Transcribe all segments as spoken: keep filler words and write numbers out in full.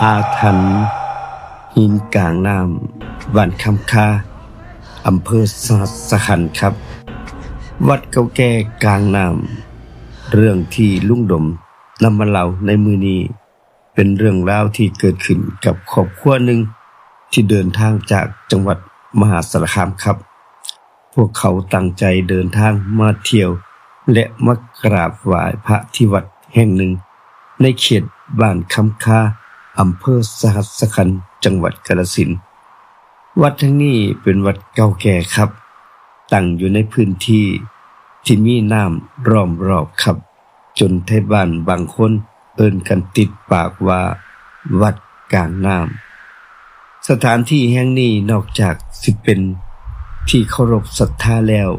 อาถรรพ์หินกลางน้ำ บ้านคำคา อำเภอสหัสขันธ์ครับ วัดเก่าแก่กลางน้ำ เรื่องที่ลุงดมนำมาเล่าในมื้อนี้ เป็นเรื่องราวที่เกิดขึ้นกับครอบครัวหนึ่งที่เดินทางจากจังหวัดมหาสารคามครับ พวกเขาตั้งใจเดินทางมาเที่ยว และมากราบไหว้พระที่วัดแห่งหนึ่ง ในเขตบ้านคำคา อำเภอสหัสขันธ์ จังหวัดกาฬสินธุ์ วัดแห่งนี้เป็นวัดเก่าแก่ครับ ตั้งอยู่ในพื้นที่ที่มีน้ำล้อมรอบครับ จนไทบ้านบางคนเอิ้นกันติดปากว่าวัดกลางน้ำ สถานที่แห่งนี้นอกจากสิเป็นที่เคารพศรัทธาแล้ว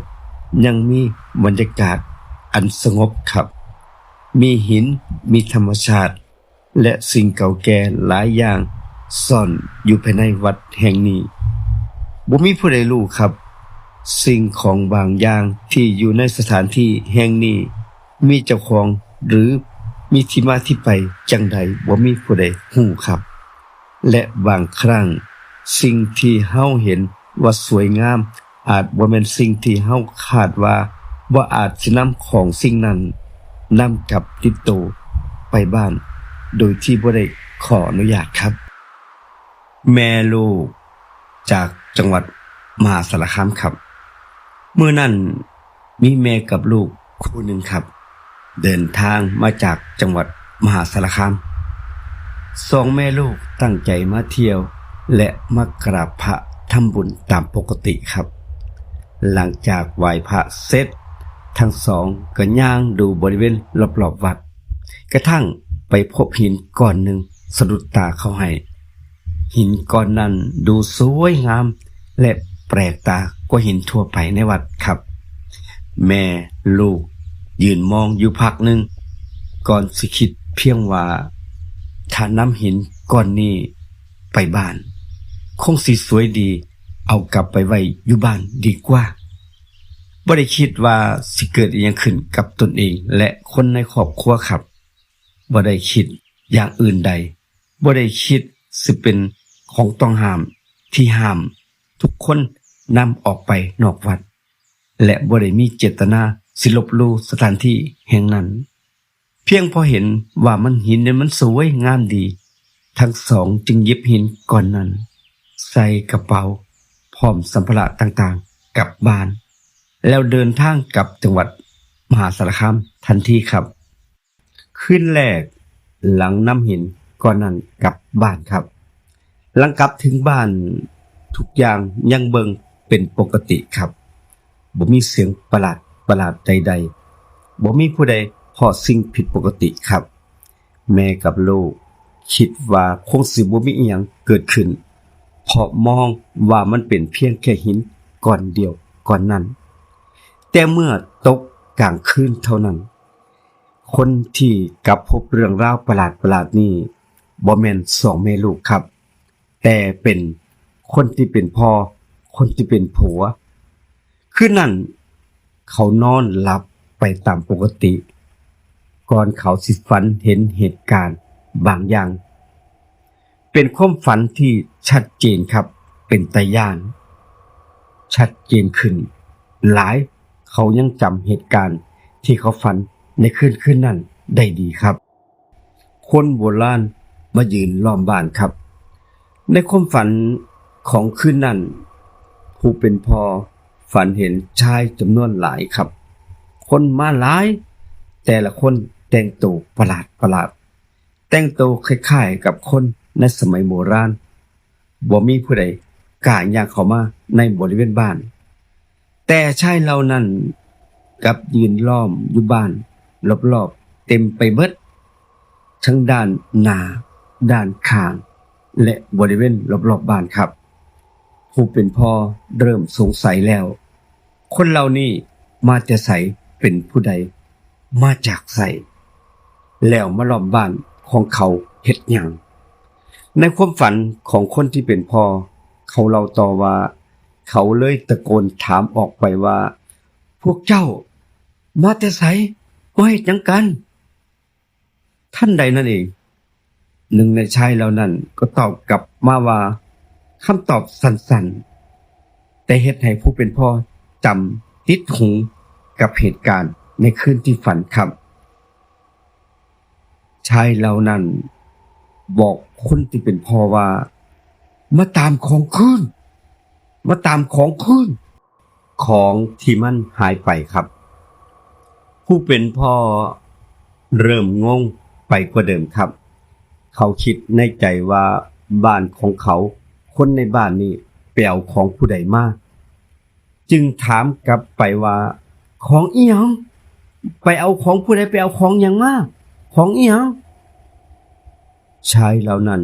ยังมีบรรยากาศอันสงบครับ มีหิน มีธรรมชาติ และสิ่งเก่าแก่หลายอย่างซ่อนอยู่ภายในวัดแห่งนี้ บ่มีผู้ใดรู้ครับ สิ่งของบางอย่างที่อยู่ในสถานที่แห่งนี้ มีเจ้าของหรือมีที่มาที่ไปจั่งใด บ่มีผู้ใดรู้ครับ และบางครั้งสิ่งที่เฮาเห็นว่าสวยงาม อาจบ่แม่นสิ่งที่เฮาคาดว่า บ่อาจสินำของสิ่งนั้นนำกลับติดโตไปบ้าน โดยที่บ่ได้ขออนุญาตครับ แม่ลูกจากจังหวัดมหาสารคามครับ มื้อนั้นมีแม่กับลูกคู่หนึ่งครับ เดินทางมาจากจังหวัดมหาสารคาม สองแม่ลูกตั้งใจมาเที่ยว และมากราบพระทำบุญตามปกติครับ หลังจากไหว้พระเสร็จ ทั้งสองก็ย่างดูบริเวณรอบๆวัด กระทั่งไปพบหินก้อนหนึ่งสะดุดตาเข้าให้ หินก้อนนั้นดูสวยงาม และแปลกตากว่าหินทั่วไปในวัดครับ แม่ลูกยืนมองอยู่พักหนึ่ง ก่อนสิคิดเพียงว่า ถ้านำหินก้อนนี้ไปบ้าน คงสิสวยดี เอากลับไปไว้อยู่บ้านดีกว่า บ่ได้คิดว่าสิเกิดอิหยังขึ้นกับตนเองและคนในครอบครัวครับ บ่ได้คิดอย่างอื่นใด บ่ได้คิดสิเป็นของต้องห้ามที่ห้ามทุกคนนำออกไปนอกวัด และบ่ได้มีเจตนาสิลบหลู่สถานที่แห่งนั้น เพียงพอเห็นว่ามันหินเนี่ยมันสวยงามดี ทั้งสองจึงหยิบหินก้อนนั้นใส่กระเป๋าพร้อมสัมภาระต่างๆกลับบ้าน แล้วเดินทางกลับจังหวัดมหาสารคามทันทีครับ คืนแรกหลังนำหินก้อนนั้นกลับบ้านครับ หลังกลับถึงบ้านทุกอย่างยังเบิ่งเป็นปกติครับ บ่มีเสียงประหลาดประหลาดใดๆ บ่มีผู้ใดพ้อสิ่งผิดปกติครับ แม่กับลูกคิดว่าคงสิบ่มีอิหยังเกิดขึ้น เพราะมองว่ามันเป็นเพียงแค่หินก้อนเดียวก้อนนั้น แต่เมื่อตกกลางคืนเท่านั้น คนที่กลับพบเรื่องราวประหลาดประหลาดนี้บ่แม่นสองแม่ลูกครับ แต่เป็นคนที่เป็นพ่อ คนที่เป็นผัว คืนนั้นเขานอนหลับไปตามปกติ ก่อนเขาสิฝันเห็นเหตุการณ์บางอย่าง เป็นความฝันที่ชัดเจนครับ เป็นตาย้าน ชัดเจนขึ้นหลาย เขายังจำเหตุการณ์ที่เขาฝันในคืนคืนนั้นได้ดีครับ คนโบราณมายืนล้อมบ้านครับ ในความฝันของคืนนั้น ผู้เป็นพ่อฝันเห็นชายจำนวนหลายครับ คนมาหลาย แต่ละคนแต่งตัวประหลาดประหลาด แต่งตัวคล้ายๆกับคนในสมัยโบราณ บ่มีผู้ใดกล้าย่างเข้ามาในบริเวณบ้าน แต่ชายเหล่านั้นกลับยืนล้อมอยู่บ้านรอบๆเต็มไปเบิด ทั้งด้านหน้า ด้านข้าง และบริเวณรอบๆบ้านครับ ผู้เป็นพ่อเริ่มสงสัยแล้ว คนเหล่านี้มาแต่ไส เป็นผู้ใด มาจากไส แล้วมาล้อมบ้านของเขาเฮ็ดหยัง ในความฝันของคนที่เป็นพ่อ เขาเล่าต่อว่า เขาเลยตะโกนถามออกไปว่า พวกเจ้ามาแต่ไส มาเฮ็ดหยังกัน ทันใดนั้นเอง หนึ่งในชายเหล่านั้นก็ตอบกลับมาว่า คำตอบสั้นๆ แต่เฮ็ดให้ผู้เป็นพ่อจำติดหูกับเหตุการณ์ในคืนที่ฝันครับ ชายเหล่านั้นบอกคนที่เป็นพ่อว่า มาตามของคืน มาตามของคืน ของที่มันหายไปครับ ผู้เป็นพ่อเริ่มงงไปกว่าเดิมครับ เขาคิดในใจว่าบ้านของเขา คนในบ้านนี้ไปเอาของผู้ใดมา จึงถามกลับไปว่า ของอีหยัง ไปเอาของผู้ใด ไปเอาของหยังมา ของอีหยัง ชายเหล่านั้น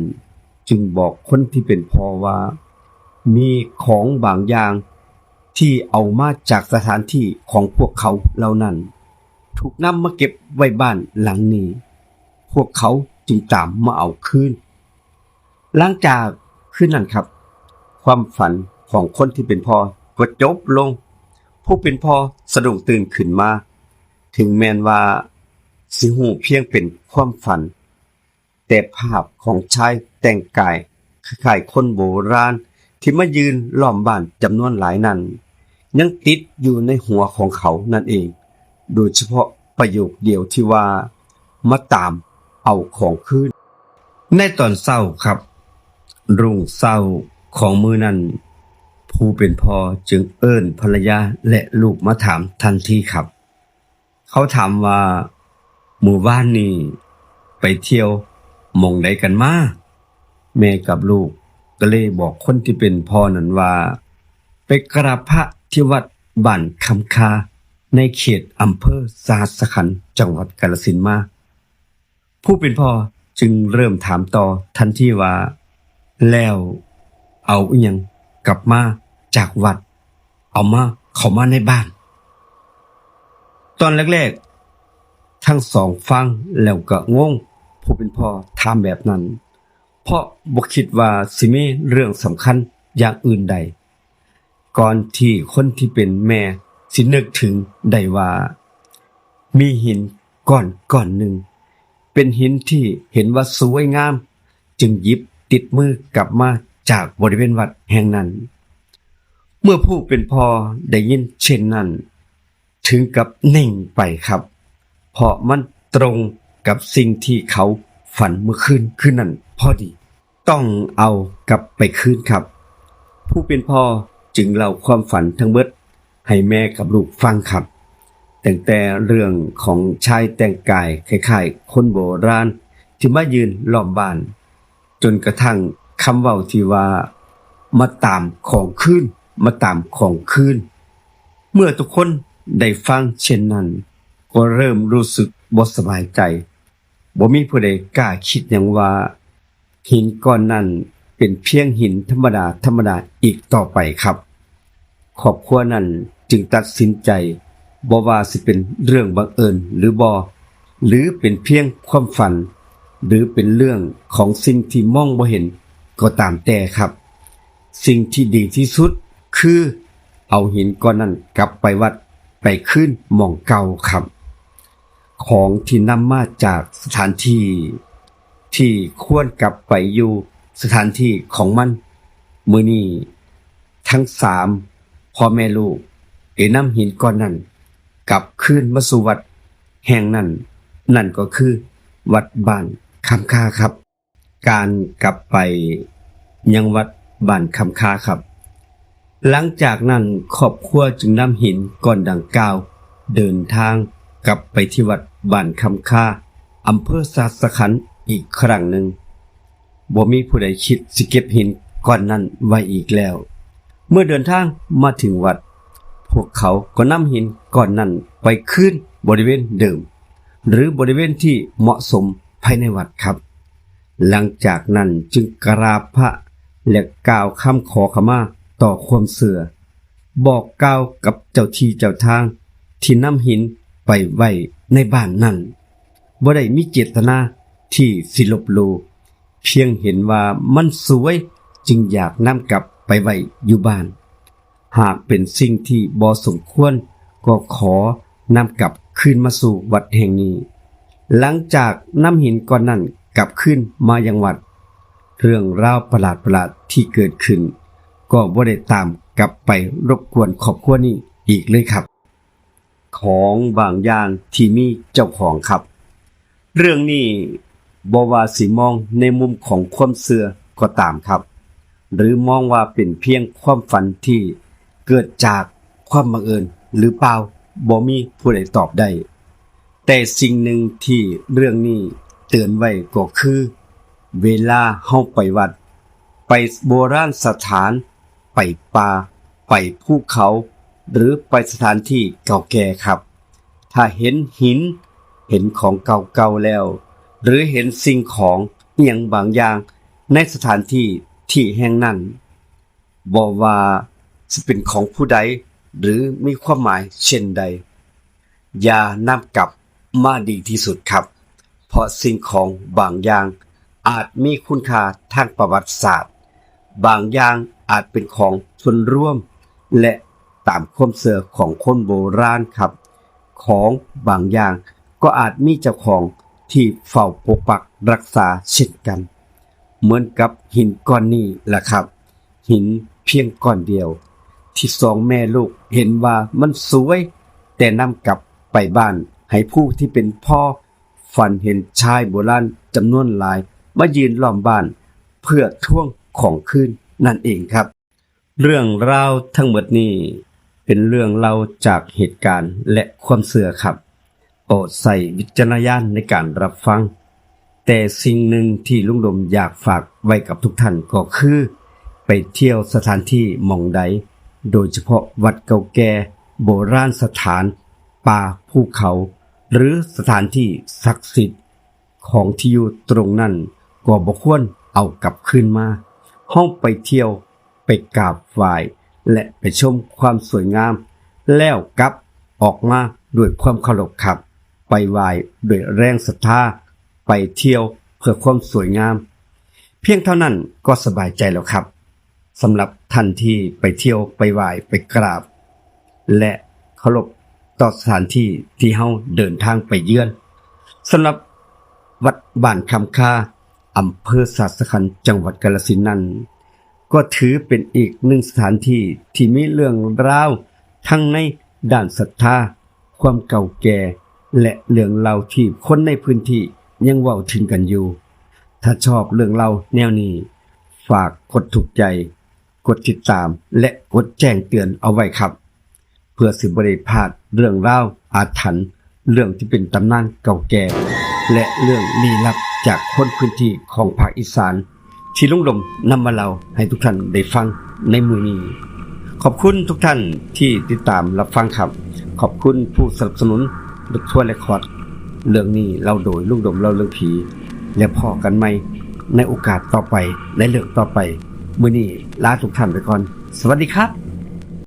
จึงบอกคนที่เป็นพ่อว่า มีของบางอย่างที่เอามาจากสถานที่ของพวกเขาเหล่านั้น ถูกนำมาเก็บไว้บ้านหลังนี้ พวกเขาจึงตามมาเอาคืน หลังจากคืนนั้นครับ ความฝันของคนที่เป็นพ่อก็จบลง ผู้เป็นพ่อสะดุ้งตื่นขึ้นมา ถึงแม้นว่าสิฮู้เพียงเป็นความฝัน แต่ภาพของชายแต่งกายคล้ายๆคนโบราณที่มายืนล้อมบ้านจำนวนหลายนั้น ยังติดอยู่ในหัวของเขานั่นเอง โดยเฉพาะประโยคเดียวที่ว่า มาตามเอาของคืน ในตอนเช้าครับ รุ่งเช้าของมื้อนั้น ผู้เป็นพ่อจึงเอิ้นภรรยาและลูกมาถามทันทีครับ เขาถามว่า มื้อวานนี้ไปเที่ยวหม่องใดกันมา แม่กับลูกก็เลยบอกคนที่เป็นพ่อนั้นว่า ไปกราบพระที่วัดบ้านคำคา ในเขตอำเภอสหัสขันธ์ จังหวัดกาฬสินธุ์มา ผู้เป็นพ่อจึงเริ่มถามต่อทันทีว่า แล้วเอาอิหยังกลับมาจากวัด เอามาเข้ามาในบ้าน ตอนแรกๆ ทั้งสองฟังแล้วก็งง ผู้เป็นพ่อถามแบบนั้น เพราะบ่คิดว่าสิมีเรื่องสำคัญอย่างอื่นใด ก่อนที่คนที่เป็นแม่สินึกถึงได้ว่า มีหินก้อนก้อนหนึ่ง เป็นหินที่เห็นว่าสวยงาม จึงหยิบติดมือกลับมาจากบริเวณวัดแห่งนั้น เมื่อผู้เป็นพ่อได้ยินเช่นนั้น ถึงกับนิ่งไปครับ เพราะมันตรงกับสิ่งที่เขาฝันเมื่อคืนคืนนั้นพอดี ต้องเอากลับไปคืนครับ ผู้เป็นพ่อจึงเล่าความฝันทั้งเบิดให้แม่กับลูกฟังครับ ตั้งแต่เรื่องของชายแต่งกายคล้ายๆคนโบราณที่มายืนล้อมบ้าน จนกระทั่งคำเว้าที่ว่า มาตามของคืน มาตามของคืน เมื่อทุกคนได้ฟังเช่นนั้น ก็เริ่มรู้สึกบ่สบายใจ บ่มีผู้ใดกล้าคิดหยังว่า หินก้อนนั้นเป็นเพียงหินธรรมดาธรรมดาอีกต่อไปครับ ครอบครัวนั้นจึงตัดสินใจ บ่ว่าสิเป็นเรื่องบังเอิญหรือบ่ หรือเป็นเพียงความฝัน หรือเป็นเรื่องของสิ่งที่มองบ่เห็นก็ตามแต่ครับ สิ่งที่ดีที่สุดคือเอาหินก้อนนั้นกลับไปวัด ไปคืนหม่องเก่าครับ ของที่นำมาจากสถานที่ที่ควรกลับไปอยู่สถานที่ของมัน มื้อนี้ทั้งสามพ่อแม่ลูกได้นำหินก้อนนั้นกลับคืนมาสู่วัดแห่งนั้น นั่นก็คือวัดบ้านคำคาครับ การกลับไปยังวัดบ้านคำคาครับ หลังจากนั้นครอบครัวจึงนำหินก้อนดังกล่าวเดินทางกลับไปที่วัดบ้านคำคา อำเภอสหัสขันธ์อีกครั้งหนึ่ง บ่มีผู้ใดคิดสิเก็บหินก้อนนั้นไว้อีกแล้ว เมื่อเดินทางมาถึงวัด พวกเขาก็นำหินก้อนนั้นไปคืนบริเวณเดิม หรือบริเวณที่เหมาะสมภายในวัดครับ หลังจากนั้นจึงกราบพระและกล่าวคำขอขมาต่อความเชื่อ บอกกล่าวกับเจ้าที่เจ้าทางที่นำหินไปไว้ในบ้านนั้น บ่ได้มีเจตนาที่สิลบหลู่ เพียงเห็นว่ามันสวยจึงอยากนำกลับไปไว้อยู่บ้าน หากเป็นสิ่งที่บ่สมควรก็ขอนำกลับคืนมาสู่วัดแห่งนี้ หลังจากนำหินก้อนนั้น กลับคืนมายังวัด เรื่องราวประหลาดๆที่เกิดขึ้น ก็บ่ได้ตามกลับไปรบกวนครอบครัวนี้อีกเลยครับ ของบางอย่างที่มีเจ้าของครับ เรื่องนี้บ่ว่าสิมองในมุมของความเชื่อก็ตามครับ หรือมองว่าเป็นเพียงความฝันที่เกิดจากความบังเอิญหรือเปล่า บ่มีผู้ใดตอบได้ แต่สิ่งหนึ่งที่เรื่องนี้เตือนไว้ก็คือ เวลาเฮาไปวัด ไปโบราณสถาน ไปป่า ไปภูเขา หรือไปสถานที่เก่าแก่ครับ ถ้าเห็นหิน เห็นของเก่าๆแล้ว หรือเห็นสิ่งของอิหยังบางอย่างในสถานที่ที่แห่งนั้น บ่ว่าสิเป็นของผู้ใด หรือมีความหมายเช่นใด อย่านำกลับมาดีที่สุดครับ เพราะสิ่งของบางอย่างอาจมีคุณค่าทางประวัติศาสตร์ บางอย่างอาจเป็นของส่วนรวม และตามความเชื่อของคนโบราณครับ ของบางอย่างก็อาจมีเจ้าของที่เฝ้าปกปักรักษาเช่นกัน เหมือนกับหินก้อนนี้ล่ะครับ หินเพียงก้อนเดียว ที่สองแม่ลูกเห็นว่ามันสวย แต่นำกลับไปบ้านให้ผู้ที่เป็นพ่อฝันเห็นชายโบราณจำนวนหลายมายืนล้อมบ้านเพื่อทวงของคืนนั่นเองครับ เรื่องราวทั้งหมดนี้เป็นเรื่องเล่าจากเหตุการณ์และความเชื่อครับ โปรดใช้วิจารณญาณในการรับฟัง แต่สิ่งหนึ่งที่ลุงดมอยากฝากไว้กับทุกท่านก็คือ ไปเที่ยวสถานที่หม่องใด โดยเฉพาะวัดเก่าแก่ โบราณสถาน ป่า ภูเขา หรือสถานที่ศักดิ์สิทธิ์ของที่อยู่ตรงนั้น ก็บ่ควรเอากลับคืนมา เฮาไปเที่ยว ไปกราบไหว้ และไปชมความสวยงาม แล้วกลับออกมาด้วยความเคารพครับ ไปไหว้ด้วยแรงศรัทธา ไปเที่ยวเพื่อความสวยงาม เพียงเท่านั้นก็สบายใจแล้วครับ สำหรับท่านที่ไปเที่ยว ไปไหว้ ไปกราบ และเคารพต่อสถานที่ที่เฮาเดินทางไปเยือน สำหรับวัดบ้านคำคา อำเภอสหัสขันธ์ จังหวัดกาฬสินธุ์นั้น ก็ถือเป็นอีกหนึ่งสถานที่ที่มีเรื่องราวทั้งในด้านศรัทธา ความเก่าแก่ และเรื่องเล่าที่คนในพื้นที่ยังเว้าถึงกันอยู่ ถ้าชอบเรื่องเล่าแนวนี้ ฝากกดถูกใจ กดติดตาม และกดแจ้งเตือนเอาไว้ครับ เพื่อสิบ่ได้พลาดเรื่องราวอาถรรพ์ เรื่องที่เป็นตำนานเก่าแก่ และเรื่องลี้ลับจากคนพื้นที่ของภาคอีสาน ที่ลุงดมนำมาเล่าให้ทุกท่านได้ฟังในมื้อนี้ ขอบคุณทุกท่านที่ติดตามรับฟังครับ ขอบคุณผู้สนับสนุนรถทัวร์เรคคอร์ด เรื่องนี้เล่าโดยลุงดมเล่าเรื่องผี และพ้อกันใหม่ในโอกาสต่อไป ในเรื่องต่อไป มื้อนี้ลาทุกท่านไปก่อน สวัสดีครับ